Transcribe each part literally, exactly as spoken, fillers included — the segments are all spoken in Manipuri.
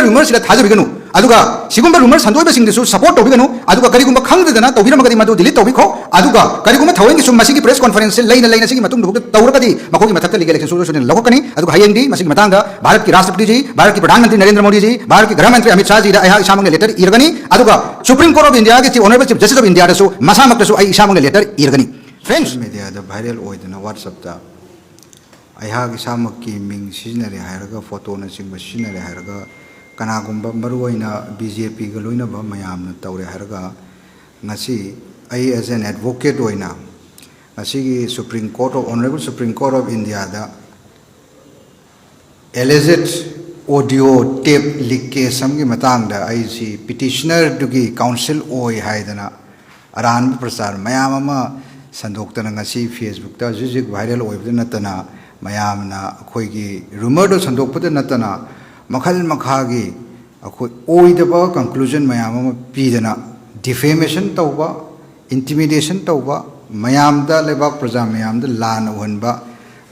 ꯔꯨꯃꯔꯁꯤꯗ ꯊꯥꯖꯕꯤꯒꯅꯨ꯫ ꯑꯗꯨꯒ ꯁꯤꯒꯨꯝꯕ ꯔꯨꯃꯔ ꯁꯟꯗꯣꯛꯏꯕꯁꯤꯡꯗꯨꯁꯨ ꯁꯄꯣꯔꯠ ꯇꯧꯕꯤꯒꯅꯨ꯫ ꯑꯗꯨꯒ ꯀꯔꯤꯒꯨꯝꯕ ꯈꯪꯗꯗꯅ ꯇꯧꯕꯤꯔꯝꯃꯒꯗꯤ ꯃꯗꯨ ꯗꯤꯂꯤꯠ ꯇꯧꯕꯤꯈꯣ꯫ ꯑꯗꯨꯒ ꯀꯔꯤꯒꯨꯝꯕ ꯊꯑꯣꯏꯒꯤꯁꯨ ꯃꯁꯤꯒꯤ ꯄ꯭ꯔꯦꯁ ꯀꯣꯟꯐꯔꯦꯟꯁꯁꯦ ꯂꯩꯅ ꯂꯩꯅ ꯁꯤꯒꯤ ꯃꯇꯨꯡꯗ ꯇꯧꯔꯒꯗꯤ ꯃꯈꯣꯏꯒꯤ ꯃꯊꯛꯇ ꯂꯤꯒꯦꯜ ꯑꯦꯛꯁꯟ ꯁꯣꯏꯗꯅ ꯂꯧꯈꯠꯀꯅꯤ꯫ ꯑꯗꯨꯒ ꯍꯌꯦꯡꯗꯤ ꯃꯁꯤꯒꯤ ꯃꯇꯥꯡꯗ ꯚꯥꯔꯠꯀꯤ ꯔꯥꯁꯇ꯭ꯔꯄꯇꯤꯖꯤ, ꯚꯥꯔꯠꯀꯤ ꯄ꯭ꯔꯙꯥꯟ ꯃꯟꯇ꯭ꯔꯤ ꯅꯔꯦꯟꯗ꯭ꯔ ꯃꯣꯗꯤꯖꯤ, ꯚꯥꯔꯠꯀꯤ ꯒ꯭ꯔꯍ ꯃꯟꯇ꯭ꯔꯤ ꯑꯃꯤꯠ ꯁꯥꯍꯖꯤꯗ ꯑꯩꯍꯥꯛ ꯏꯁꯥꯃꯛꯅ ꯂꯦꯇꯔ ꯏꯔꯒꯅꯤ꯫ ꯑꯗꯨꯒ ꯁꯨꯄ꯭ꯔꯤꯝ ꯀꯣꯔꯠ ꯑꯣꯐ ꯏꯟꯗꯤꯌꯥꯒꯤ chief honourable chief justice of ꯏꯟꯗꯤꯌꯥꯗꯁꯨ ꯃꯁꯥꯃꯛꯇꯁꯨ ꯑꯩ ꯏꯁꯥꯃꯛꯅ ꯂꯦꯇꯔ ꯏꯔꯒꯅꯤ꯫ ꯐ꯭ꯔꯦꯟꯁ, ꯃꯦꯗꯤꯌꯥꯗ ꯚꯥꯏꯔꯦꯜ ꯑꯣꯏꯗꯅ WhatsApp-ꯇ ꯑꯩꯍꯥꯛ ꯏꯁꯥꯃꯛꯀꯤ ꯃꯤꯡ ꯁꯤꯖꯤꯟꯅꯔꯦ ꯍꯥꯏꯔꯒ, ꯐꯣꯇꯣꯅꯆꯤꯡꯕ ꯁꯤꯖꯤꯟꯅꯔꯦ ꯍꯥꯏꯔꯒ, ꯀꯅꯥꯒꯨꯝꯕ ꯃꯔꯨꯑꯣꯏꯅ ꯕꯤ ꯖꯦ ꯄꯤꯒ ꯂꯣꯏꯅꯕ ꯃꯌꯥꯝꯅ ꯇꯧꯔꯦ ꯍꯥꯏꯔꯒ, ꯉꯁꯤ ꯑꯩ as an advocate ꯑꯣꯏꯅ ꯉꯁꯤꯒꯤ Supreme Court of, Honorable Supreme Court of India-ꯗ alleged audio tape leak case ꯑꯃꯒꯤ ꯃꯇꯥꯡꯗ ꯑꯩꯁꯤ ꯄꯤꯇꯤꯁꯅꯔꯗꯨꯒꯤ ꯀꯥꯎꯟꯁꯤꯜ ꯑꯣꯏ ꯍꯥꯏꯗꯅ ꯑꯔꯥꯟꯕ ꯄ꯭ꯔꯆꯥꯔ ꯃꯌꯥꯝ ꯑꯃ ꯁꯟꯗꯣꯛꯇꯅ ꯉꯁꯤ Facebook-ꯇ ꯍꯧꯖꯤꯛ ꯍꯧꯖꯤꯛ ꯚꯥꯏꯔꯦꯜ ꯑꯣꯏꯕꯗ ꯅꯠꯇꯅ, ꯃꯌꯥꯝꯅ ꯑꯩꯈꯣꯏꯒꯤ ꯔꯨꯃꯔꯗꯣ ꯁꯟꯗꯣꯛꯄꯗ ꯅꯠꯇꯅ, ꯃꯈꯜ ꯃꯈꯥꯒꯤ ꯑꯩꯈꯣꯏ ꯑꯣꯏꯗꯕ ꯀꯟꯀ꯭ꯂꯨꯖꯟ ꯃꯌꯥꯝ ꯑꯃ ꯄꯤꯗꯅ, ꯗꯤꯐꯦꯃꯦꯁꯟ ꯇꯧꯕ, ꯏꯟꯇꯤꯃꯤꯗꯦꯁꯟ ꯇꯧꯕ, ꯃꯌꯥꯝꯗ, ꯂꯩꯕꯥꯛ ꯄ꯭ꯔꯖꯥ ꯃꯌꯥꯝꯗ ꯂꯥꯟꯅ ꯎꯍꯟꯕ,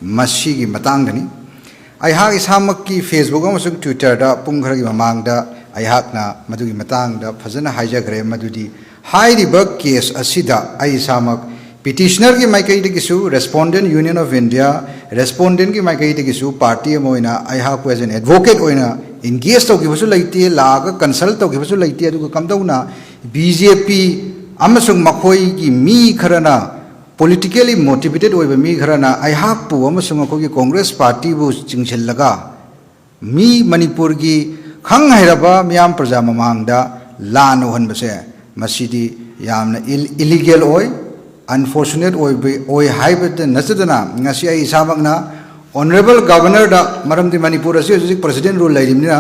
ꯃꯁꯤꯒꯤ ꯃꯇꯥꯡꯗꯅꯤ꯫ ꯑꯩꯍꯥꯛ ꯏꯁꯥꯃꯛꯀꯤ Facebook ꯑꯃꯁꯨꯡ Twitter-ꯗ ꯄꯨꯡ ꯈꯔꯒꯤ ꯃꯃꯥꯡꯗ ꯑꯩꯍꯥꯛꯅ ꯃꯗꯨꯒꯤ ꯃꯇꯥꯡꯗ ꯐꯖꯅ ꯍꯥꯏꯖꯈ꯭ꯔꯦ, ꯃꯗꯨꯗꯤ ꯍꯥꯏꯔꯤꯕ ꯀꯦꯁ ꯑꯁꯤꯗ ꯑꯩ ꯏꯁꯥꯃꯛ ꯄꯤꯇꯤꯁꯅꯔꯒꯤ ꯃꯥꯏꯀꯩꯗꯒꯤꯁꯨ, Respondent Union of India, ꯔꯦꯁꯄꯣꯟꯗꯦꯟꯒꯤ ꯃꯥꯏꯀꯩꯗꯒꯤꯁꯨ ꯄꯥꯔꯇꯤ ꯑꯃ ꯑꯣꯏꯅ ꯑꯩꯍꯥꯛꯄꯨ as an advocate ꯑꯣꯏꯅ ꯏꯟꯒꯦꯖ ꯇꯧꯈꯤꯕꯁꯨ ꯂꯩꯇꯦ, ꯂꯥꯛꯑꯒ ꯀꯟꯁꯜ ꯇꯧꯈꯤꯕꯁꯨ ꯂꯩꯇꯦ꯫ ꯑꯗꯨꯒ ꯀꯝꯗꯧꯅ ꯕꯤ ꯖꯦ ꯄꯤ ꯑꯃꯁꯨꯡ ꯃꯈꯣꯏꯒꯤ ꯃꯤ ꯈꯔꯅ, ꯄꯣꯂꯤꯇꯤꯀꯦꯂꯤ ꯃꯣꯇꯤꯚꯦꯇꯦꯠ ꯑꯣꯏꯕ ꯃꯤ ꯈꯔꯅ ꯑꯩꯍꯥꯛꯄꯨ ꯑꯃꯁꯨꯡ ꯑꯩꯈꯣꯏꯒꯤ ꯀꯣꯡꯒ꯭ꯔꯦꯁ ꯄꯥꯔꯇꯤꯕꯨ ꯆꯤꯡꯁꯤꯜꯂꯒ ꯃꯤ ꯃꯅꯤꯄꯨꯔꯒꯤ ꯈꯪ ꯍꯩꯔꯕ ꯃꯤꯌꯥꯝ ꯄ꯭ꯔꯖꯥ ꯃꯃꯥꯡꯗ ꯂꯥꯟꯅ ꯎꯍꯟꯕꯁꯦ, ꯃꯁꯤꯗꯤ ꯌꯥꯝꯅ ꯏꯜ-, ꯏꯂꯤꯒꯦꯜ ꯑꯣꯏ, ꯑꯟꯐꯣꯔꯆꯨꯅꯦꯠ ꯑꯣꯏꯕ, ꯑꯣꯏ ꯍꯥꯏꯕꯗ ꯅꯠꯆꯗꯅ, ꯉꯁꯤ ꯑꯩ ꯏꯁꯥꯃꯛꯅ ꯑꯣꯅꯔꯦꯕꯜ ꯒꯚꯔꯅꯔꯗ, ꯃꯔꯝꯗꯤ ꯃꯅꯤꯄꯨꯔ ꯑꯁꯤ ꯍꯧꯖꯤꯛ ꯄ꯭ꯔꯁꯤꯗꯦꯟ ꯔꯨꯜ ꯂꯩꯔꯤꯕꯅꯤꯅ,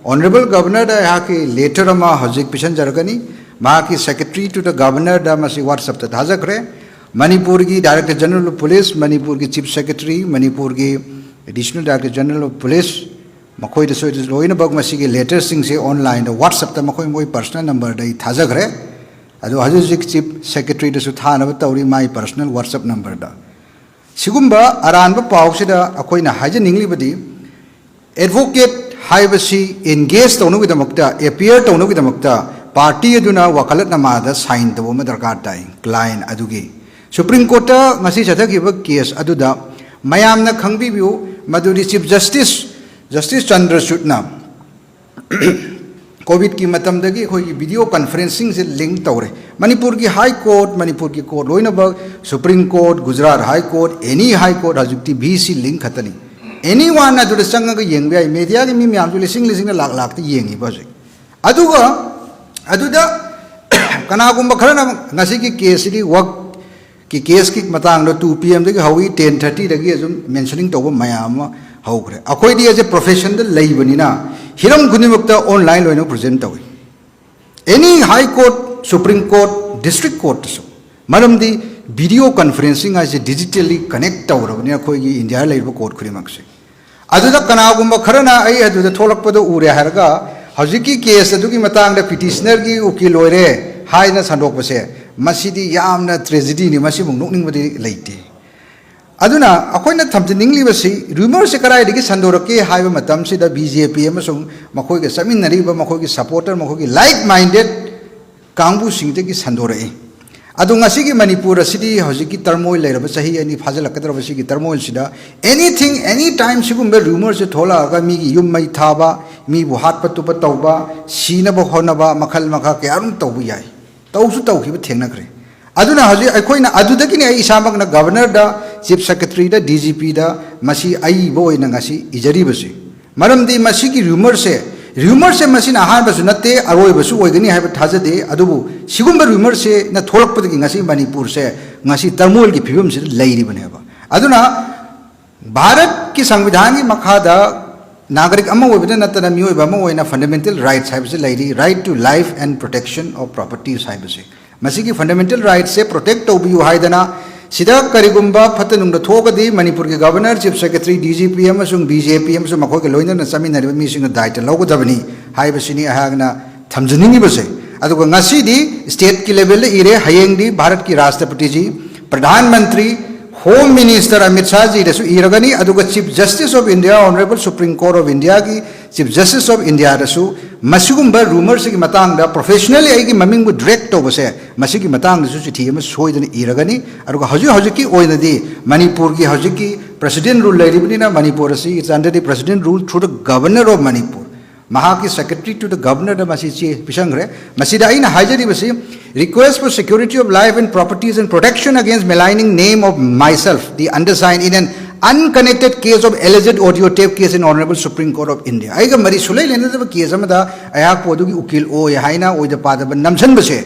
ꯑꯣꯅꯔꯦꯕꯜ ꯒꯚꯔꯅꯔꯗ ꯑꯩꯍꯥꯛꯀꯤ ꯂꯦꯇꯔ ꯑꯃ ꯍꯧꯖꯤꯛ ꯄꯤꯁꯟꯖꯔꯛꯀꯅꯤ꯫ ꯃꯍꯥꯛꯀꯤ secretary to the governor-ꯗ ꯃꯁꯤ WhatsApp-ꯇ ꯊꯥꯖꯈ꯭ꯔꯦ꯫ ꯃꯅꯤꯄꯨꯔꯒꯤ Director General of Police, ꯃꯅꯤꯄꯨꯔꯒꯤ Chief Secretary, ꯃꯅꯤꯄꯨꯔꯒꯤ Additional Director General of Police, ꯃꯈꯣꯏꯗꯁꯨ ꯂꯣꯏꯅꯃꯛ ꯃꯁꯤꯒꯤ ꯂꯦꯇꯔꯁꯤꯡꯁꯦ online-ꯗ WhatsApp-ꯇ ꯃꯈꯣꯏ ꯃꯣꯏ personal number-ꯗ ꯑꯩ ꯊꯥꯖꯈ꯭ꯔꯦ꯫ ꯑꯗꯣ ꯍꯧꯖꯤꯛ ꯍꯧꯖꯤꯛ Chief Secretary-ꯗꯁꯨ ꯊꯥꯅꯕ ꯇꯧꯔꯤ, ꯃꯥꯒꯤ personal WhatsApp number-ꯗ꯫ ꯁꯤꯒꯨꯝꯕ ꯑꯔꯥꯟꯕ ꯄꯥꯎꯁꯤꯗ ꯑꯩꯈꯣꯏꯅ ꯍꯥꯏꯖꯅꯤꯡꯂꯤꯕꯗꯤ, ꯑꯦꯗꯚꯣꯀꯦꯠ ꯍꯥꯏꯕꯁꯤ ꯑꯦꯟꯒꯦꯖ ꯇꯧꯅꯕꯒꯤꯗꯃꯛꯇ, ꯑꯦꯄꯤꯌꯔ ꯇꯧꯅꯕꯒꯤꯗꯃꯛꯇ ꯄꯥꯔꯇꯤ ꯑꯗꯨꯅ ꯋꯥꯀꯂꯠꯅꯃꯥꯗ ꯁꯥꯏꯟ ꯇꯧꯕ ꯑꯃ ꯗꯔꯀꯥꯔ ꯇꯥꯏ, ꯀ꯭ꯂꯥꯏꯟ ꯑꯗꯨꯒꯤ꯫ ꯁꯨꯄ꯭ꯔꯤꯝ ꯀꯣꯔꯠꯇ ꯉꯁꯤ ꯆꯠꯊꯈꯤꯕ ꯀꯦꯁ ꯑꯗꯨꯗ ꯃꯌꯥꯝꯅ ꯈꯪꯕꯤꯕꯤꯌꯨ, ꯃꯗꯨꯗꯤ ꯆꯤꯐ ꯖꯁꯇꯤꯁ, ꯖꯁꯇꯤꯁ ꯆꯟꯗ꯭ꯔꯆꯨꯗꯅ ꯀꯣꯚꯤꯗꯀꯤ ꯃꯇꯝꯗꯒꯤ ꯑꯩꯈꯣꯏꯒꯤ ꯚꯤꯗꯤꯑꯣ ꯀꯟꯐꯔꯦꯟꯁꯤꯡꯁꯦ ꯂꯤꯡ ꯇꯧꯔꯦ꯫ ꯃꯅꯤꯄꯨꯔꯒꯤ ꯍꯥꯏ ꯀꯣꯔꯠ, ꯃꯅꯤꯄꯨꯔꯒꯤ ꯀꯣꯔꯠ ꯂꯣꯏꯅꯃꯛ, supreme court, Gujarat high court, any high court, ꯍꯧꯖꯤꯛꯇꯤ ꯚꯤ ꯁꯤ ꯂꯤꯡ ꯈꯛꯇꯅꯤ꯫ ꯑꯦꯅꯤ ꯋꯥꯟ ꯑꯗꯨꯗ ꯆꯪꯉꯒ ꯌꯦꯡꯕ ꯌꯥꯏ꯫ ꯃꯦꯗꯤꯌꯥꯒꯤ ꯃꯤ ꯃꯌꯥꯝꯁꯨ ꯂꯤꯁꯤꯡ ꯂꯤꯁꯤꯡꯗ, ꯂꯥꯛ ꯂꯥꯛꯇ ꯌꯦꯡꯉꯤꯕ ꯍꯧꯖꯤꯛ꯫ ꯑꯗꯨꯒ ꯑꯗꯨꯗ ꯀꯅꯥꯒꯨꯝꯕ ꯈꯔꯅ ꯉꯁꯤꯒꯤ ꯀꯦꯁꯁꯤꯗꯤ ꯋꯛꯀꯤ ꯀꯦꯁꯀꯤ ꯃꯇꯥꯡꯗ ꯇꯨ ꯄꯤ ꯑꯦꯝꯗꯒꯤ ꯍꯧꯏ, ꯇꯦꯟ ꯊꯥꯔꯇꯤꯗꯒꯤ ꯑꯗꯨꯝ ꯃꯦꯟꯁꯅꯤꯡ ꯇꯧꯕ ꯃꯌꯥꯝ ꯑꯃ ꯍꯧꯈ꯭ꯔꯦ꯫ ꯑꯩꯈꯣꯏꯗꯤ ꯑꯦꯖ ꯑꯦ ꯄ꯭ꯔꯣꯐꯦꯁꯟꯗ ꯂꯩꯕꯅꯤꯅ ꯍꯤꯔꯝ ꯈꯨꯗꯤꯡꯃꯛꯇ ꯑꯣꯟꯂꯥꯏꯟ ꯂꯣꯏꯅ ꯄ꯭ꯔꯖꯦꯟ ꯇꯧꯏ꯫ Any high court, supreme court, district ꯀꯣꯔꯠꯇꯁꯨ꯫ ꯃꯔꯝꯗꯤ ꯚꯤꯗꯤꯑꯣ ꯀꯟꯐꯔꯦꯟꯁꯤꯡ ꯍꯥꯏꯁꯦ ꯗꯤꯖꯤꯇꯦꯜꯂꯤ ꯀꯅꯦꯛ ꯇꯧꯔꯕꯅꯤ ꯑꯩꯈꯣꯏꯒꯤ ꯏꯟꯗꯤꯌꯥꯗ ꯂꯩꯔꯤꯕ ꯀꯣꯔꯠ ꯈꯨꯗꯤꯡꯃꯛꯁꯦ꯫ ꯑꯗꯨꯗ ꯀꯅꯥꯒꯨꯝꯕ ꯈꯔꯅ ꯑꯩ ꯑꯗꯨꯗ ꯊꯣꯛꯂꯛꯄꯗ ꯎꯔꯦ ꯍꯥꯏꯔꯒ ꯍꯧꯖꯤꯛꯀꯤ ꯀꯦꯁ ꯑꯗꯨꯒꯤ ꯃꯇꯥꯡꯗ ꯄꯤꯇꯤꯁꯅꯔꯒꯤ ꯎꯀꯤꯜ ꯑꯣꯏꯔꯦ ꯍꯥꯏꯅ ꯁꯟꯗꯣꯛꯄꯁꯦ, ꯃꯁꯤꯗꯤ ꯌꯥꯝꯅ ꯇ꯭ꯔꯦꯖꯤꯗꯤꯅꯤ, ꯃꯁꯤꯃꯨꯛ ꯅꯣꯛꯅꯤꯡꯕꯗꯤ ꯂꯩꯇꯦ꯫ ꯑꯗꯨꯅ ꯑꯩꯈꯣꯏꯅ ꯊꯝꯖꯅꯤꯡꯂꯤꯕꯁꯤ, ꯔꯨꯃꯔꯁꯤ ꯀꯗꯥꯏꯗꯒꯤ ꯁꯟꯗꯣꯔꯛꯀꯦ ꯍꯥꯏꯕ ꯃꯇꯝꯁꯤꯗ ꯕꯤ ꯖꯦ ꯄꯤ ꯑꯃꯁꯨꯡ ꯃꯈꯣꯏꯒ ꯆꯠꯃꯤꯟꯅꯔꯤꯕ ꯃꯈꯣꯏꯒꯤ ꯁꯄꯣꯔꯇꯔ, ꯃꯈꯣꯏꯒꯤ ꯂꯥꯏꯛ ꯃꯥꯏꯟꯗꯦꯠ ꯀꯥꯡꯕꯨꯁꯤꯡꯗꯒꯤ ꯁꯟꯗꯣꯔꯛꯏ꯫ ꯑꯗꯣ ꯉꯁꯤꯒꯤ ꯃꯅꯤꯄꯨꯔ ꯑꯁꯤꯗꯤ ꯍꯧꯖꯤꯛꯀꯤ ꯇꯔꯃꯣꯏꯜ ꯂꯩꯔꯕ, ꯆꯍꯤ ꯑꯅꯤ ꯐꯥꯖꯤꯜꯂꯛꯀꯗꯧꯔꯕ ꯁꯤꯒꯤ ꯇꯔꯃꯣꯏꯜꯁꯤꯗ, ꯑꯦꯅꯤꯊꯤꯡ ꯑꯦꯅꯤ ꯇꯥꯏꯝ ꯁꯤꯒꯨꯝꯕ ꯔꯨꯃꯔꯁꯦ ꯊꯣꯛꯂꯛꯑꯒ ꯃꯤꯒꯤ ꯌꯨꯝ ꯃꯩ ꯊꯥꯕ, ꯃꯤꯕꯨ ꯍꯥꯠꯄ ꯇꯨꯞꯄ ꯇꯧꯕ, ꯁꯤꯅꯕ ꯍꯣꯠꯅꯕ, ꯃꯈꯜ ꯃꯈꯥ ꯀꯌꯥ ꯑꯗꯨꯝ ꯇꯧꯕ ꯌꯥꯏ꯫ ꯇꯧꯁꯨ ꯇꯧꯈꯤꯕ ꯊꯦꯡꯅꯈ꯭ꯔꯦ꯫ ꯑꯗꯨꯅ ꯍꯧꯖꯤꯛ ꯑꯩꯈꯣꯏꯅ, ꯑꯗꯨꯗꯒꯤꯅꯤ ꯑꯩ ꯏꯁꯥꯃꯛꯅ ꯒꯕꯔꯅꯔꯗ, ꯆꯤꯐ ꯁꯦꯀ꯭ꯔꯦꯇꯔꯤꯗ, ꯗꯤ ꯖꯤ ꯄꯤꯗ ꯃꯁꯤ ꯑꯏꯕ ꯑꯣꯏꯅ ꯉꯁꯤ ꯏꯖꯔꯤꯕꯁꯤ꯫ ꯃꯔꯝꯗꯤ ꯃꯁꯤꯒꯤ ꯔꯨꯃꯔꯁꯦ, ꯔꯨꯃꯔꯁꯦ ꯃꯁꯤꯅ ꯑꯍꯥꯟꯕꯁꯨ ꯅꯠꯇꯦ, ꯑꯔꯣꯏꯕꯁꯨ ꯑꯣꯏꯒꯅꯤ ꯍꯥꯏꯕ ꯊꯥꯖꯗꯦ꯫ ꯑꯗꯨꯕꯨ ꯁꯤꯒꯨꯝꯕ ꯔꯨꯃꯔꯁꯦꯅ ꯊꯣꯛꯂꯛꯄꯗꯒꯤ ꯉꯁꯤ ꯃꯅꯤꯄꯨꯔꯁꯦ ꯉꯁꯤ ꯇꯔꯃꯣꯏꯜꯒꯤ ꯐꯤꯕꯝꯁꯤꯗ ꯂꯩꯔꯤꯕꯅꯦꯕ꯫ ꯑꯗꯨꯅ ꯚꯥꯔꯠꯀꯤ ꯁꯪꯕꯤꯙꯥꯟꯒꯤ ꯃꯈꯥꯗ ꯅꯥꯒꯔꯤꯛ ꯑꯃ ꯑꯣꯏꯕꯗ ꯅꯠꯇꯅ ꯃꯤꯑꯣꯏꯕ ꯑꯃ ꯑꯣꯏꯅ ꯐꯟꯗꯥꯃꯦꯟꯇꯦꯜ ꯔꯥꯏꯠꯁ ꯍꯥꯏꯕꯁꯤ ꯂꯩꯔꯤ, right to life and protection of properties ꯍꯥꯏꯕꯁꯦ꯫ ꯃꯁꯤꯒꯤ ꯐꯟꯗꯥꯃꯦꯟꯇꯦꯜ ꯔꯥꯏꯠꯁꯦ ꯄ꯭ꯔꯣꯇꯦꯛ ꯇꯧꯕꯤꯌꯨ ꯍꯥꯏꯗꯅ ꯁꯤꯗ ꯀꯔꯤꯒꯨꯝꯕ ꯐꯠꯇ ꯅꯨꯡꯗ ꯊꯣꯛꯑꯒꯗꯤ ꯃꯅꯤꯄꯨꯔꯒꯤ governor, chief secretary, D G P ꯑꯃꯁꯨꯡ ꯕꯤ ꯖꯦ ꯄꯤ ꯑꯃꯁꯨꯡ ꯃꯈꯣꯏꯒ ꯂꯣꯏꯅꯅ ꯆꯠꯃꯤꯟꯅꯔꯤꯕ ꯃꯤꯁꯤꯡꯅ ꯗꯥꯏꯇ ꯂꯧꯒꯗꯕꯅꯤ ꯍꯥꯏꯕꯁꯤꯅꯤ ꯑꯩꯍꯥꯛꯅ ꯊꯝꯖꯅꯤꯡꯉꯤꯕꯁꯦ꯫ ꯑꯗꯨꯒ ꯉꯁꯤꯗꯤ ꯁ꯭ꯇꯦꯠꯀꯤ ꯂꯦꯚꯦꯜꯗ ꯏꯔꯦ, ꯍꯌꯦꯡꯗꯤ ꯚꯥꯔꯠꯀꯤ ꯔꯥꯁꯇ꯭ꯔꯄꯇꯤꯖꯤ, Pradhan Mantri, Home Minister Amit Shahꯖꯤꯗꯁꯨ ꯏꯔꯒꯅꯤ, ꯑꯗꯨꯒ Chief Justice of India, Honorable Supreme Court of Indiaꯒꯤ Chief Justice of Indiaꯗꯁꯨ ꯃꯁꯤꯒꯨꯝꯕ ꯔꯨꯃꯔꯁꯤꯒꯤ ꯃꯇꯥꯡꯗ ꯄ꯭ꯔꯣꯐꯦꯁꯅꯦꯜꯂꯤ ꯑꯩꯒꯤ ꯃꯃꯤꯡꯕꯨ ꯗ꯭ꯔꯦꯛ ꯇꯧꯕꯁꯦ, ꯃꯁꯤꯒꯤ ꯃꯇꯥꯡꯗꯁꯨ ꯆꯤꯊꯤ ꯑꯃ ꯁꯣꯏꯗꯅ ꯏꯔꯒꯅꯤ꯫ ꯑꯗꯨꯒ ꯍꯧꯖꯤꯛ ꯍꯧꯖꯤꯛꯀꯤ ꯑꯣꯏꯅꯗꯤ ꯃꯅꯤꯄꯨꯔꯒꯤ ꯍꯧꯖꯤꯛꯀꯤ President Rule ꯂꯩꯔꯤꯕꯅꯤꯅ, ꯃꯅꯤꯄꯨꯔ ꯑꯁꯤ is under the President Rule through the Governor of Manipur꯫ ꯃꯍꯥꯛꯀꯤ Secretary to the Governorꯗ ꯃꯁꯤ ꯆꯦ ꯄꯤꯁꯟꯈ꯭ꯔꯦ꯫ ꯃꯁꯤꯗ ꯑꯩꯅ ꯍꯥꯏꯖꯔꯤꯕꯁꯤ, Request for security of life and properties and protection against maligning name of myself, the undersigned, in an unconnected case of alleged audio tape case in Honorable Supreme Court of India꯫ ꯑꯩꯒ ꯃꯔꯤ ꯁꯨꯂꯩ ꯂꯩꯅꯗꯕ ꯀꯦꯁ ꯑꯃꯗ ꯑꯩꯍꯥꯛꯄꯨ ꯑꯗꯨꯒꯤ ꯎꯀꯤꯜ ꯑꯣꯏ ꯍꯥꯏꯅ ꯑꯣꯏꯗ ꯄꯥꯗꯕ ꯅꯝꯁꯤꯟꯕꯁꯦ,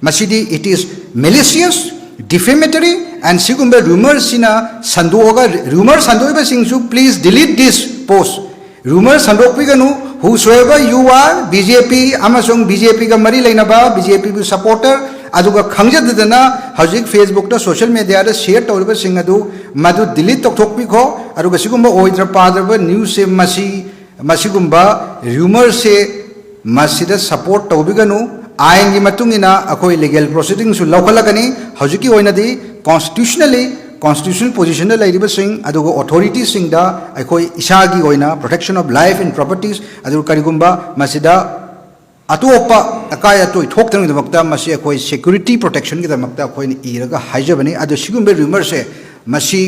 ꯃꯁꯤꯗꯤ it is malicious, defamatory, and ꯁꯤꯒꯨꯝꯕ ꯔꯨꯃꯔꯁꯤꯅ ꯁꯟꯗꯣꯛꯑꯒ, ꯔꯨꯃꯔ ꯁꯟꯗꯣꯛꯏꯕꯁꯤꯡꯁꯨ please delete this post꯫ ꯔꯨꯃꯔ ꯁꯟꯗꯣꯛꯄꯤꯒꯅꯨ꯫ Whosoever you are, BJP ꯑꯃꯁꯨꯡ BJPꯒ ꯃꯔꯤ ꯂꯩꯅꯕ, BJPꯕꯨ supporter, ꯑꯗꯨꯒ ꯈꯪꯖꯗꯗꯅ ꯍꯧꯖꯤꯛ Facebookꯇ, social mediaꯗ share ꯇꯧꯔꯤꯕꯁꯤꯡ ꯑꯗꯨ ꯃꯗꯨ delete ꯇꯧꯊꯣꯛꯄꯤꯈꯣ꯫ ꯑꯗꯨꯒ ꯁꯤꯒꯨꯝꯕ ꯑꯣꯏꯗ꯭ꯔ ꯄꯥꯗ꯭ꯔꯕ ꯅ꯭ꯌꯨꯁꯁꯦ, ꯃꯁꯤ, ꯃꯁꯤꯒꯨꯝꯕ ꯔꯨꯃꯔꯁꯦ ꯃꯁꯤꯗ support ꯇꯧꯕꯤꯒꯅꯨ꯫ ꯑꯥꯏꯟꯒꯤ ꯃꯇꯨꯡ ꯏꯟꯅ ꯑꯩꯈꯣꯏ ꯂꯤꯒꯦꯜ ꯄ꯭ꯔꯣꯁꯤꯗꯤꯡꯁꯨ ꯂꯧꯈꯠꯂꯒꯅꯤ꯫ ꯍꯧꯖꯤꯛꯀꯤ ꯑꯣꯏꯅꯗꯤ ꯀꯣꯟꯁꯇꯤꯇ꯭ꯌꯨꯁꯅꯦꯜꯂꯤ, ꯀꯣꯟꯁꯇꯤꯇ꯭ꯌꯨꯁꯅꯦꯜ ꯄꯣꯖꯤꯁꯟꯗ ꯂꯩꯔꯤꯕꯁꯤꯡ ꯑꯗꯨꯒ ꯑꯣꯊꯣꯔꯤꯇꯤꯁꯤꯡꯗ ꯑꯩꯈꯣꯏ ꯏꯁꯥꯒꯤ ꯑꯣꯏꯅ protection of life and properties, ꯑꯗꯨꯒ ꯀꯔꯤꯒꯨꯝꯕ ꯃꯁꯤꯗ ꯑꯇꯣꯞꯄ ꯑꯀꯥꯏ ꯑꯇꯣꯏ ꯊꯣꯛꯇꯅꯕꯒꯤꯗꯃꯛꯇ ꯃꯁꯤ ꯑꯩꯈꯣꯏ ꯁꯦꯀ꯭ꯌꯨꯔꯤꯇꯤ ꯄ꯭ꯔꯣꯇꯦꯛꯁꯟꯒꯤꯗꯃꯛꯇ ꯑꯩꯈꯣꯏꯅ ꯏꯔꯒ ꯍꯥꯏꯖꯕꯅꯤ꯫ ꯑꯗꯨ ꯁꯤꯒꯨꯝꯕ ꯔꯨꯃꯔꯁꯦ ꯃꯁꯤ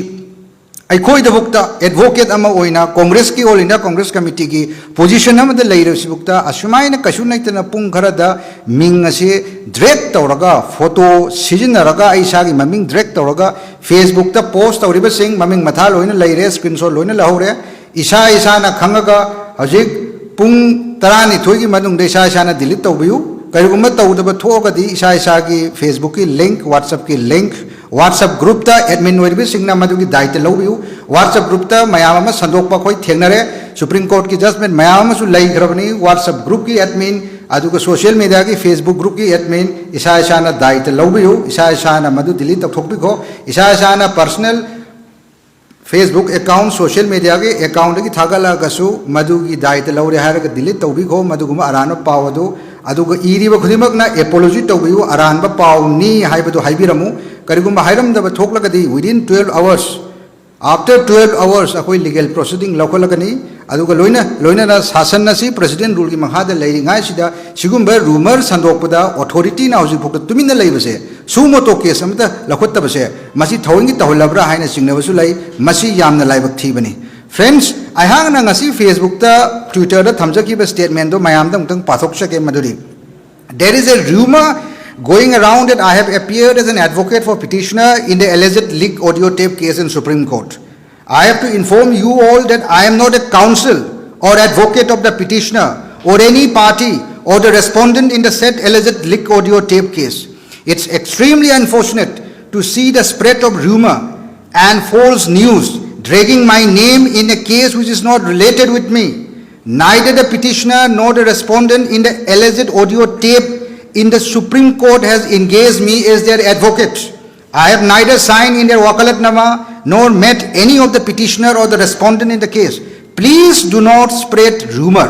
ꯑꯩꯈꯣꯏꯗꯐꯥꯎꯗ ꯑꯦꯗꯚꯣꯀꯦꯠ ꯑꯃ ꯑꯣꯏꯅ ꯀꯣꯡꯒ꯭ꯔꯦꯁꯀꯤ, All India Congress Committeeꯒꯤ ꯄꯣꯖꯤꯁꯟ ꯑꯃꯗ ꯂꯩꯔꯤꯕꯁꯤꯐꯥꯎꯗ ꯑꯁꯨꯃꯥꯏꯅ ꯀꯩꯁꯨ ꯂꯩꯇꯅ ꯄꯨꯡ ꯈꯔꯗ ꯃꯤꯡ ꯑꯁꯤ ꯗ꯭ꯔꯦꯛ ꯇꯧꯔꯒ, ꯐꯣꯇꯣ ꯁꯤꯖꯤꯟꯅꯔꯒ, ꯑꯩ ꯏꯁꯥꯒꯤ ꯃꯃꯤꯡ ꯗ꯭ꯔꯦꯛ ꯇꯧꯔꯒ Facebookꯇ ꯄꯣꯁ ꯇꯧꯔꯤꯕꯁꯤꯡ ꯃꯃꯤꯡ ꯃꯊꯥ ꯂꯣꯏꯅ ꯂꯩꯔꯦ, ꯁ꯭ꯀ꯭ꯔꯤꯟꯁꯣꯠ ꯂꯣꯏꯅ ꯂꯧꯍꯧꯔꯦ꯫ ꯏꯁꯥ ꯏꯁꯥꯅ ꯈꯪꯉꯒ ꯍꯧꯖꯤꯛ ꯄꯨꯡ ꯇꯔꯥꯅꯤꯊꯣꯏꯒꯤ ꯃꯅꯨꯡꯗ ꯏꯁꯥ ꯏꯁꯥꯅ ꯗꯤꯂꯤꯠ ꯇꯧꯕꯤꯌꯨ꯫ ꯀꯔꯤꯒꯨꯝꯕ ꯇꯧꯗꯕ ꯊꯣꯛꯑꯒꯗꯤ ꯏꯁꯥ ꯏꯁꯥꯒꯤ Facebookꯀꯤ ꯂꯤꯡꯛ, WhatsAppꯀꯤ ꯂꯤꯡꯛ, WhatsApp groupꯇ ꯑꯦꯗꯃꯤꯟ ꯑꯣꯏꯔꯤꯕꯁꯤꯡꯅ ꯃꯗꯨꯒꯤ ꯗꯥꯏꯇ ꯂꯧꯕꯤꯌꯨ꯫ WhatsApp groupꯇ ꯃꯌꯥꯝ ꯑꯃ ꯁꯟꯗꯣꯛꯄ ꯑꯩꯈꯣꯏ ꯊꯦꯡꯅꯔꯦ꯫ ꯁꯨꯄ꯭ꯔꯤꯝ ꯀꯣꯔꯠꯀꯤ ꯖꯖꯃꯦꯟ ꯃꯌꯥꯝ ꯑꯃꯁꯨ ꯂꯩꯈ꯭ꯔꯕꯅꯤ꯫ WhatsApp groupꯀꯤ ꯑꯦꯗꯃꯤꯟ, ꯑꯗꯨꯒ social mediaꯒꯤ Facebook groupꯀꯤ ꯑꯦꯗꯃꯤꯟ, ꯏꯁꯥ ꯏꯁꯥꯅ ꯗꯥꯏꯇ ꯂꯧꯕꯤꯌꯨ꯫ ꯏꯁꯥ ꯏꯁꯥꯅ ꯃꯗꯨ ꯗꯤꯂꯤꯠ ꯇꯧꯊꯣꯛꯄꯤꯈꯣ꯫ ꯏꯁꯥ ꯏꯁꯥꯅ personal Facebook account, social mediaꯒꯤ accountꯗꯒꯤ ꯊꯥꯒꯠꯂꯛꯑꯒꯁꯨ ꯃꯗꯨꯒꯤ ꯗꯥꯏꯇ ꯂꯧꯔꯦ ꯍꯥꯏꯔꯒ ꯗꯤꯂꯤꯠ ꯇꯧꯕꯤꯈꯣ꯫ ꯃꯗꯨꯒꯨꯝꯕ ꯑꯔꯥꯟꯕ ꯄꯥꯎ ꯑꯗꯨ, ꯑꯗꯨꯒ ꯏꯔꯤꯕ ꯈꯨꯗꯤꯡꯃꯛꯅ ꯑꯦꯄꯣꯂꯣꯖꯤ ꯇꯧꯕꯤꯌꯨ꯫ ꯑꯔꯥꯟꯕ ꯄꯥꯎꯅꯤ ꯍꯥꯏꯕꯗꯨ ꯍꯥꯏꯕꯤꯔꯝꯃꯨ꯫ ꯀꯔꯤꯒꯨꯝꯕ ꯍꯥꯏꯔꯝꯗꯕ ꯊꯣꯛꯂꯒꯗꯤ within twelve hours, after twelve hours ꯑꯩꯈꯣꯏ legal proceeding ꯂꯧꯈꯠꯂꯒꯅꯤ꯫ ꯑꯗꯨꯒ ꯂꯣꯏꯅ ꯂꯣꯏꯅꯅ ꯁꯥꯁꯟ ꯑꯁꯤ President Ruleꯒꯤ ꯃꯈꯥꯗ ꯂꯩꯔꯤꯉꯥꯏꯁꯤꯗ ꯁꯤꯒꯨꯝꯕ rumor ꯁꯟꯗꯣꯛꯄꯗ authorityꯅ ꯍꯧꯖꯤꯛꯐꯥꯎꯗ ꯇꯨꯃꯤꯟꯅ ꯂꯩꯕꯁꯦ, suo motu case ꯑꯃꯇ ꯂꯧꯈꯠꯇꯕꯁꯦ, ꯃꯁꯤ ꯊꯑꯣꯏꯒꯤ ꯇꯧꯍꯜꯂꯕ꯭ꯔꯥ ꯍꯥꯏꯅ ꯆꯤꯡꯅꯕꯁꯨ ꯂꯩ꯫ ꯃꯁꯤ ꯌꯥꯝꯅ ꯂꯥꯏꯕꯛ ꯊꯤꯕꯅꯤ꯫ Friends, ꯑꯩꯍꯥꯛꯅ ꯉꯁꯤ Facebookꯇ, Twitterꯗ ꯊꯝꯖꯈꯤꯕ statementꯗꯣ ꯃꯌꯥꯝꯗ ꯑꯃꯨꯛꯇꯪ ꯄꯥꯊꯣꯛꯆꯒꯦ꯫ ꯃꯗꯨꯗꯤ, there is a rumor going around that I have appeared as an advocate for petitioner in the alleged leaked audio tape case in Supreme Court. I have to inform you all that I am not a counsel or advocate of the petitioner or any party or the respondent in the said alleged leaked audio tape case. It's extremely unfortunate to see the spread of rumor and false news dragging my name in a case which is not related with me. Neither the petitioner nor the respondent in the alleged audio tape in the Supreme Court has engaged me as their advocate. I have neither signed in their wakalatnama nor met any of the petitioner or the respondent in the case. Please do not spread rumor.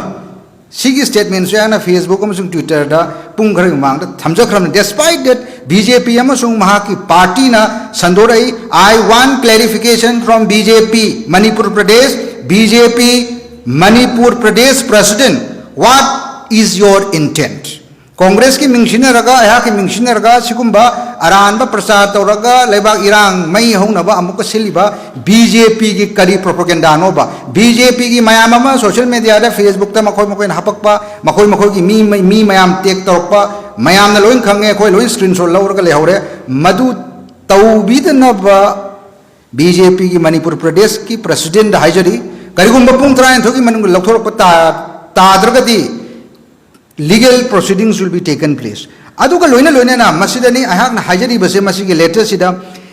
ꯁꯤꯒꯤ statementꯁꯦ ꯑꯩꯅ Facebook ꯑꯃꯁꯨꯡ Twitterꯗ ꯄꯨꯡ ꯈꯔꯒꯤ ꯃꯃꯥꯡꯗ ꯊꯝꯖꯈ꯭ꯔꯕꯅꯤ꯫ Despite that, BJP ꯑꯃꯁꯨꯡ ꯃꯍꯥꯛꯀꯤ partyꯅ ꯁꯟꯗꯣꯔꯛꯏ, I want clarification from BJP Manipur Pradesh, BJP Manipur Pradesh President, what is your intent? ꯀꯣꯡꯒ꯭ꯔꯦꯁꯀꯤ ꯃꯤꯡ ꯁꯤꯖꯤꯟꯅꯔꯒ, ꯑꯩꯍꯥꯛꯀꯤ ꯃꯤꯡ ꯁꯤꯖꯤꯟꯅꯔꯒ ꯁꯤꯒꯨꯝꯕ ꯑꯔꯥꯟꯕ ꯄ꯭ꯔꯆꯥꯔ ꯇꯧꯔꯒ ꯂꯩꯕꯥꯛ ꯏꯔꯥꯡ ꯃꯩ ꯍꯧꯅꯕ ꯑꯃꯨꯛꯀ ꯁꯤꯜꯂꯤꯕ BJPꯒꯤ ꯀꯔꯤ propagandaꯅꯣꯕ? BJPꯒꯤ ꯃꯌꯥꯝ ꯑꯃ social mediaꯗ, Facebookꯇ ꯃꯈꯣꯏ ꯃꯈꯣꯏꯅ ꯍꯥꯄꯛꯄ, ꯃꯈꯣꯏ ꯃꯈꯣꯏꯒꯤ ꯃꯤ, ꯃꯤ ꯃꯌꯥꯝ tag ꯇꯧꯔꯛꯄ, ꯃꯌꯥꯝꯅ ꯂꯣꯏ ꯈꯪꯉꯦ, ꯑꯩꯈꯣꯏ ꯂꯣꯏ screenshot ꯂꯧꯔꯒ ꯂꯩꯍꯧꯔꯦ꯫ ꯃꯗꯨ ꯇꯧꯕꯤꯗꯅꯕ BJPꯒꯤ ꯃꯅꯤꯄꯨꯔ ꯄ꯭ꯔꯗꯦꯁꯀꯤ presidentꯗ ꯍꯥꯏꯖꯔꯤ, ꯀꯔꯤꯒꯨꯝꯕ ꯄꯨꯡ ꯇꯔꯥꯅꯤꯊꯣꯏꯒꯤ ꯃꯅꯨꯡꯗ ꯂꯧꯊꯣꯔꯛꯄ ꯇꯥ-, ꯇꯥꯗ꯭ꯔꯒꯗꯤ legal proceedings will be taken place. ꯑꯗꯨꯒ ꯂꯣꯏꯅ ꯂꯣꯏꯅꯅ ꯃꯁꯤꯗꯅꯤ ꯑꯩꯍꯥꯛꯅ ꯍꯥꯏꯖꯔꯤꯕꯁꯦ, ꯃꯁꯤꯒꯤ letterꯁꯤꯗ,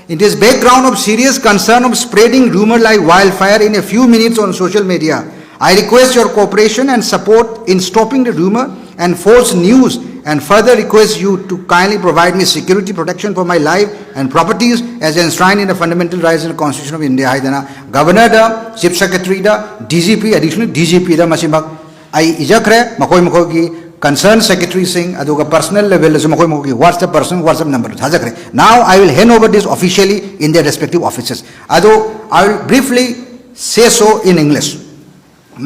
in this background of serious concern of spreading rumor like wildfire in a few minutes on social media, I request your cooperation and support in stopping the rumor and false news, and further request you to kindly provide me security protection for my life and properties as enshrined in the fundamental rights and constitution of India ꯍꯥꯏꯗꯅ Governorꯗ, Chief Secretaryꯗ, DGP, Additional DGPꯗ ꯃꯁꯤꯃꯛ ꯑꯩ ꯏꯖꯈ꯭ꯔꯦ꯫ ꯃꯈꯣꯏ ꯃꯈꯣꯏꯒꯤ concerned secretaryꯁꯤꯡ, ꯑꯗꯨꯒ personal levelꯗꯁꯨ ꯃꯈꯣꯏ ꯃꯈꯣꯏꯒꯤ WhatsApp, personal WhatsApp numberꯗꯨ ꯊꯥꯖꯈ꯭ꯔꯦ. Now I will hand over this officially in their respective offices. ꯑꯗꯣ I will briefly say so in English.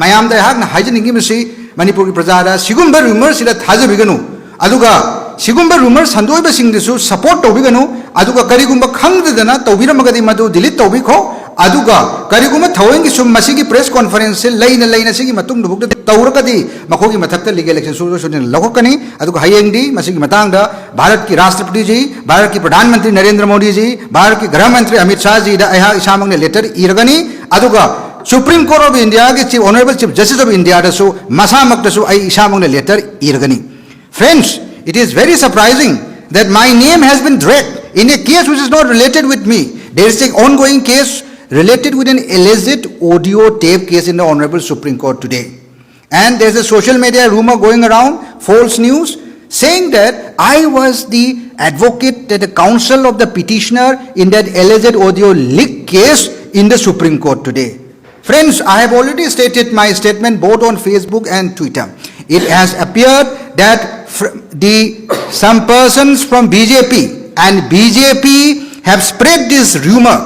ꯃꯌꯥꯝꯗ ꯑꯩꯍꯥꯛꯅ ꯍꯥꯏꯖꯅꯤꯡꯉꯤꯕꯁꯤ, ꯃꯅꯤꯄꯨꯔꯒꯤ ꯄ꯭ꯔꯖꯥꯗ ꯁꯤꯒꯨꯝꯕ rumourꯁꯤꯗ ꯊꯥꯖꯕꯤꯒꯅꯨ, ꯑꯗꯨꯒ ꯁꯤꯒꯨꯝꯕ rumour ꯁꯟꯗꯣꯛꯏꯕꯁꯤꯡꯗꯨꯁꯨ support ꯇꯧꯕꯤꯒꯅꯨ, ꯑꯗꯨꯒ ꯀꯔꯤꯒꯨꯝꯕ ꯈꯪꯗꯗꯅ ꯇꯧꯕꯤꯔꯝꯃꯒꯗꯤ ꯃꯗꯨ delete ꯇꯧꯕꯤꯈꯣ, ꯑꯗꯨꯒ ꯀꯔꯤꯒꯨꯝꯕ ꯊꯑꯣꯏꯒꯤ ꯁꯨꯝ ꯃꯁꯤꯒꯤ press conferenceꯁꯦ ꯂꯩꯅ ꯂꯩꯅ ꯁꯤꯒꯤ ꯃꯇꯨꯡꯗꯐꯥꯎꯗ ꯇꯧꯔꯒꯗꯤ ꯃꯈꯣꯏꯒꯤ ꯃꯊꯛꯇ legal action ꯁꯣꯏꯗꯅ ꯂꯧꯈꯠꯀꯅꯤ꯫ ꯑꯗꯨꯒ ꯍꯌꯦꯡꯗꯤ ꯃꯁꯤꯒꯤ ꯃꯇꯥꯡꯗ ꯚꯥꯔꯠꯀꯤ ꯔꯥꯁꯇ꯭ꯔꯄꯇꯤꯖꯤ, ꯚꯥꯔꯠꯀꯤ ꯄ꯭ꯔꯙꯥꯟ ꯃꯟꯇ꯭ꯔꯤ ꯅꯔꯦꯟꯗ꯭ꯔ ꯃꯣꯗꯤꯖꯤ, ꯚꯥꯔꯠꯀꯤ ꯒ꯭ꯔꯍ ꯃꯟꯇ꯭ꯔꯤ ꯑꯃꯤꯠ ꯁꯥꯍꯖꯤꯗ ꯑꯩꯍꯥꯛ ꯏꯁꯥꯃꯛꯅ letter ꯏꯔꯒꯅꯤ꯫ ꯑꯗꯨꯒ Supreme Court of Indiaꯒꯤ Chief, Honourable Chief Justice of Indiaꯗꯁꯨ ꯃꯁꯥꯃꯛꯇꯁꯨ ꯑꯩ ꯏꯁꯥꯃꯛꯅ letter ꯏꯔꯒꯅꯤ꯫ Friends, it is very surprising that my name has been dragged in a case which is not related with me. There is an ongoing case related with an alleged audio tape case in the Honourable Supreme Court today. And there's a social media rumour going around, false news, saying that I was the advocate, that the counsel of the petitioner in that alleged audio leak case in the Supreme Court today. Friends, I have already stated my statement both on Facebook and Twitter. It has appeared that fr-, the, some persons from B J P and B J P have spread this rumour,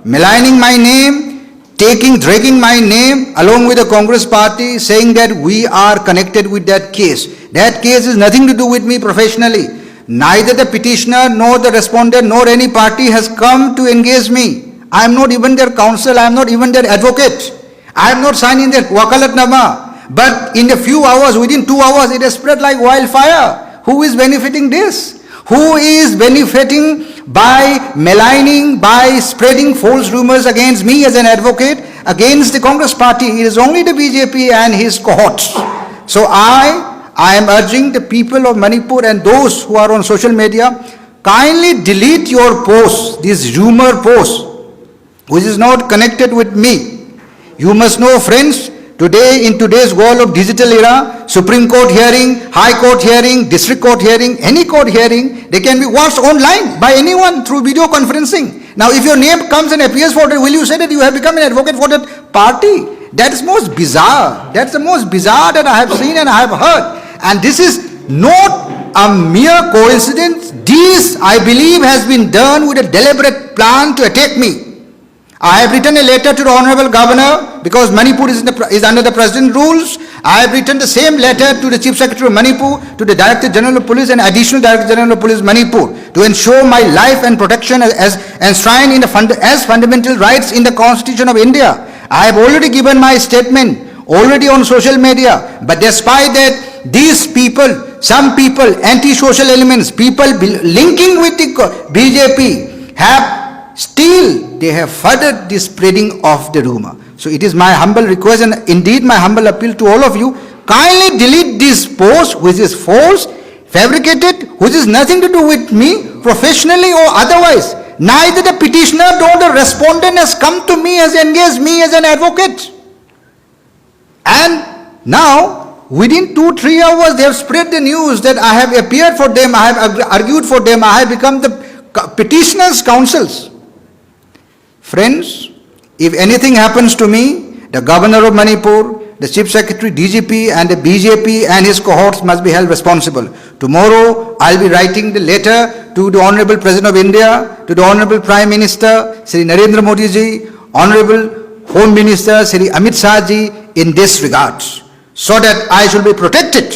maligning my name, taking, dragging my name along with the Congress party, saying that we are connected with that case. That case is nothing to do with me professionally. Neither the petitioner nor the respondent nor any party has come to engage me. I am not even their counsel, I am not even their advocate. I am not signing their wakalatnama. But in a few hours, within two hours, it has spread like wildfire. Who is benefiting this? Who is benefiting by maligning, by spreading false rumours against me as an advocate, against the Congress party? It is only the B J P and his cohorts. So I, I am urging the people of Manipur and those who are on social media, kindly delete your posts, these rumour posts, which is not connected with me. You must know, friends, today, in today's world of digital era, Supreme Court hearing, High Court hearing, District Court hearing, any court hearing, they can be watched online by anyone through video conferencing. Now, if your name comes and appears for that, will you say that you have become an advocate for that party? That's most bizarre. That's the most bizarre that I have seen and I have heard. And this is not a mere coincidence. This, I believe, has been done with a deliberate plan to attack me. I have written a letter to the Honorable Governor because Manipur is, in the, is under the President rules. I have written the same letter to the Chief Secretary of Manipur, to the Director General of Police and Additional Director General of Police Manipur to ensure my life and protection as, as enshrined in the fund, as fundamental rights in the Constitution of India. I have already given my statement already on social media, but despite that, these people, some people, anti-social elements, people bel- linking with the co- B J P, have still, they have furthered the spreading of the rumor. So it is my humble request and indeed my humble appeal to all of you, kindly delete this post which is false, fabricated, which is nothing to do with me, professionally or otherwise. Neither the petitioner nor the respondent has come to me, has engaged me as an advocate. And now, within two, three hours, they have spread the news that I have appeared for them, I have arg- argued for them, I have become the co- petitioner's counsels. Friends, if anything happens to me, the governor of Manipur, the chief secretary, D G P, and the B J P and his cohorts must be held responsible. Tomorrow, I'll be writing the letter to the Honorable President of India, to the Honorable Prime Minister, Shri Narendra Modi ji, Honorable Home Minister, Shri Amit Shah ji, in this regard, so that I should be protected.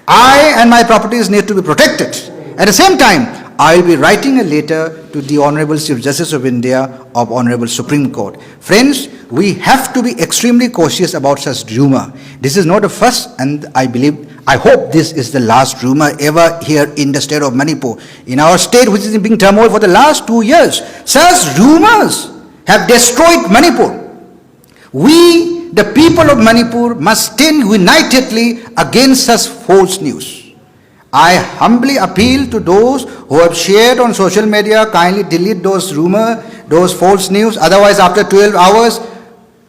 I and my properties need to be protected. At the same time, I will be writing a letter to the Honorable Chief Justice of India of Honorable Supreme Court. Friends, we have to be extremely cautious about such rumor. This is not the first, and I believe, I hope this is the last rumor ever here in the state of Manipur. In our state, which is in turmoil for the last two years, such rumors have destroyed Manipur. We, the people of Manipur, must stand unitedly against such false news. I humbly appeal to those who have shared on social media, kindly delete those rumor, those false news. Otherwise, after twelve hours,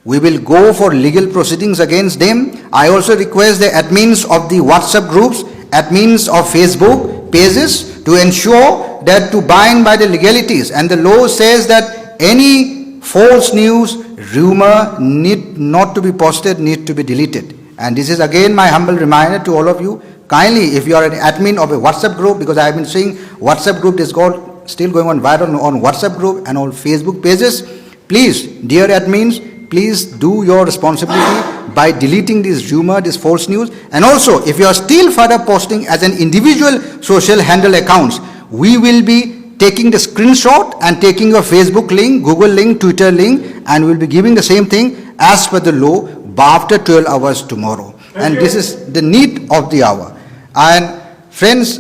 we will go for legal proceedings against them. I also request the admins of the WhatsApp groups, admins of Facebook pages to ensure that to bind by the legalities. And the law says that any false news, rumor need not to be posted, need to be deleted. And this is again my humble reminder to all of you. Kindly, if you are an admin of a WhatsApp group, because I have been seeing WhatsApp group is called still going on viral on WhatsApp group and all Facebook pages, please, dear admins, please do your responsibility by deleting this rumor, this false news. And also, if you are still further posting as an individual social handle accounts, we will be taking the screenshot and taking your Facebook link, Google link, Twitter link, and we'll be giving the same thing as per the law after twelve hours tomorrow. And this is the need of the hour. And friends,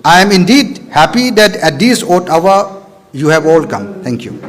I am indeed happy that at this odd hour you have all come. Thank you.